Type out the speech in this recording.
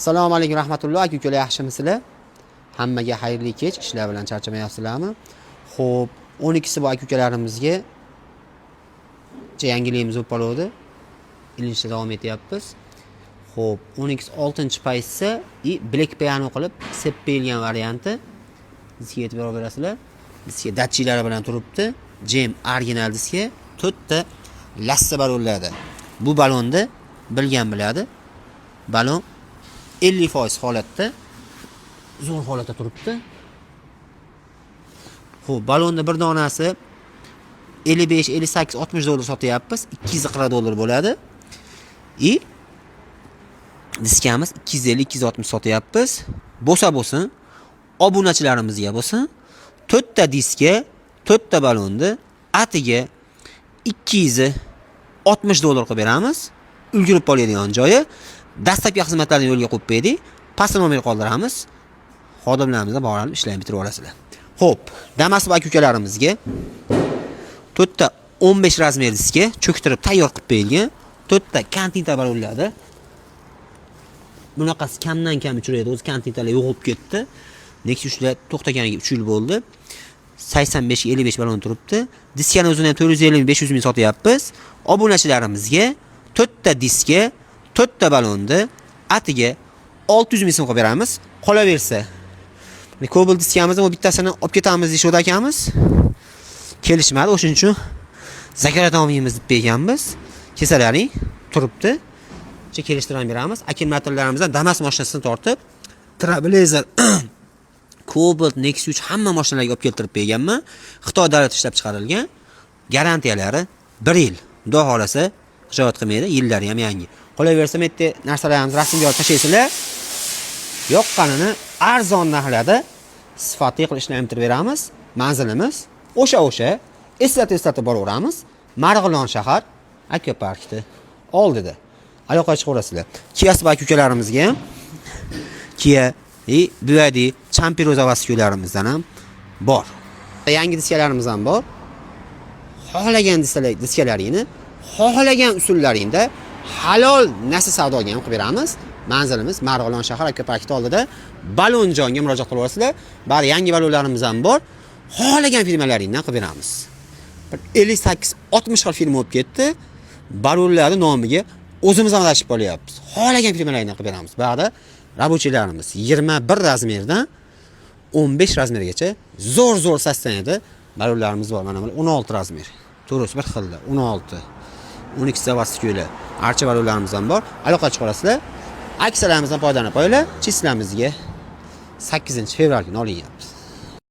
Assalomu alaykum rahmatulloh, aka ukalar, yaxshimisizlar? Hammaga xayrli kech, ishlar bilan charchamayapsizlarmi? Xo'p, 12si bu aka ukalarimizga yangiligimiz bo'lib qoluvdi. Ilinishda davom etyapmiz. Xo'p, 12 oltinchi paytsa и Black Piano qilib seppilgan varianti. Diskga e'tibor berasizlar. Diska datchiklari bilan turibdi. Jem original diska, to'rtta lassa balonlarda. Bu balonni bilgan biladi. Balon 50% holatda, zo'r holatda turibdi. Xo'p, balonni bir donasi 55, 58, 60 dollar sotyapmiz. 240 dollar bo'ladi. И diskamiz 250, 260 sotyapmiz. Bo'lsa bo'lsin, obunachilarimizga bo'lsin. To'rtta diska, to'rtta balonni atiga 260 dollar qilib beramiz. Ulgurib qoladigan joyi, dastlabki xizmatlarni yo'lga qo'yib berdik. Pastda nomer qoldiramiz. Xodimlarimizga borib ishlarni bitirib olasizlar. Xo'p, Damas aka ukalarimizga to'rtta 15 размер diska cho'ktirib tayyor qilib berilgan. To'rtta Continental balonlarda. Bunaqasi kamdan kam uchraydi. O'zi Continentallar yo'qolib ketdi. Nexia 3lar to'xtaganiga 3 yil bo'ldi. 85 55 balon turibdi. Diskani o'zini ham 450 500 ming sotyapmiz. Obunachilarimizga to'rtta diska, to'rtta balonni atiga 600 ming so'm qilib beramiz. Qolaversa, Cobalt diskamizni bu bittasini olib ketamiz deyishuvdi akamiz. Kelishmadi, o'shuning uchun zakarat olmaymiz deb berganmiz. Kesalaring turibdi. Kelishtirib beramiz. Akkumulyatorlarimizdan Damas mashinasini tortib, Trailblazer, Cobalt, Nexia 3 hamma mashinalarga olib keltirib berganman. Xitoy davlat ishlab chiqarilgan. Garantiyalari 1 yil. Xudo xohlasa, xijolat qilmaydi, yillari ham yangi. Qolaversa, bu yerda narsalarimizni rasmga olib tashlaysizlar. Yoqqanini arzon narxlarda sifatli qilib ishlatib beramiz. Manzilimiz o'sha eslatib eslatib boraveramiz. Marg'ilon shahar, Aka parkni oldida. Aloqaga chiqaverasizlar. Kia aka ukalarimizga ham Kia и BYD Champiro заводской larimizdan ham bor. Yangi diskalarimiz ham bor. Xohlagan diskalaringni xohlagan usullaringda halol narsa savdoga ham qilib beramiz. Manzilimiz Marg'ilon shahar, Aka parkni oldida. Balonjonga murojaat qilib olasizlar. Bari yangi balonlarimiz ham bor. Xohlagan firmalaringdan qilib beramiz. Bir 58 60 xil firma bo'lib ketdi. Balonlarni nomiga o'zimiz ham adashib qolyapmiz. Xohlagan firmalaringdan qilib beramiz. Bu yoqda рабочий larimiz 21 размер dan 15 размер gacha zo'r zo'r состояние da balonlarimiz bor. Mana bu 16 размер. To'g'risi bir xilda 16. 12 заводской lar. Archa balonlarimiz ham bor. Aloqa chiqarasizlar. Aksiyalarimizdan foydalanib qo'yinglar. Числа mizga 8 fevral kuni olinyapmiz.